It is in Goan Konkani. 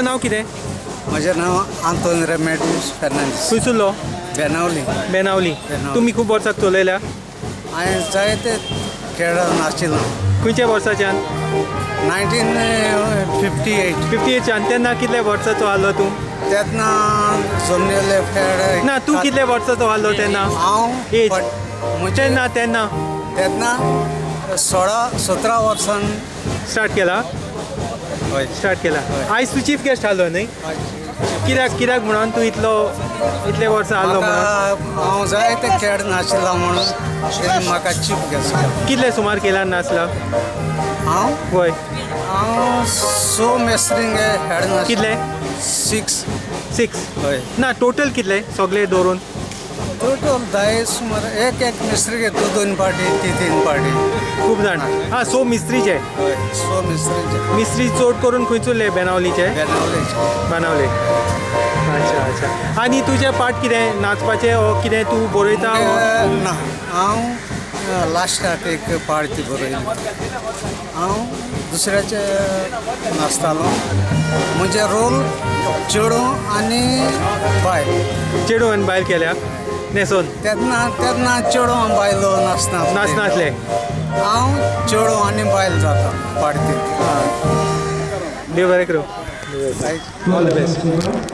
तुजें नांव कितें? म्हजें नांव आंतोन रेमेडिस फेर्नांडीस. खंयसरलो? बेनावली. बेनावली. बेनावली. तुमी खूब वर्साक चलयल्या? हांवें जायते खेळ नाचिल्लो. खंयच्या वर्साच्यान? 1958. 58च्यान. तेन्ना कितले वर्साचो आहलो तूं? तेन्ना जमलेले खेळ. ना, तूं कितले वर्साचो आहलो तेन्ना? हांव Age. म्हजे तेन्ना तेन्ना तेन्ना 16-17 वर्सां. स्टार्ट केला? हय. स्टार्ट केला. हय. आयज तूं चीफ गेस्ट आहलो न्ही? कित्याक कित्याक म्हणून तूं इतलो इतले वर्सां आहलो म्हणून? म्हाका हांव जायते खेळ नाचिल्लो म्हणून तेणी म्हाका चीफ गेस्ट केलो. कितले सुमार केला नाचला? हांव वय. हांव स मेस्त्रींग हेड नाच. कितले? 6. 6? हय. ना, टोटल कितले सगळे दवरून? टोटल 10 सुमार. एक एक मिस्त्रीगे दोन दोन पार्टी, तीन तीन पार्टी. खूब जाण. हां, सो मिस्त्रीचे? हय, स मिस्त्रीचे. मिस्त्री चड करून खंयसरले? बेनावलीचे? बेनावलेचे. बानावले. अच्छा अच्छा. आनी तुजें पार्ट कितें? नाचपाचें ओ कितें तूं बरयता ओ? ना, हांव लास्टाक एक पार्टी बरयली. हांव दुसऱ्याचे नाचतालो. म्हजे रोल चेडूं आनी बायल. चेडूं आनी बायल केल्या न्हेसोन? तेन्ना तेन्ना चेडूं आनी बायलो नाचना. नाचनासले. हांव चेडूं आनी बायल जाता पार्टी. देव बरें करूं. All the best.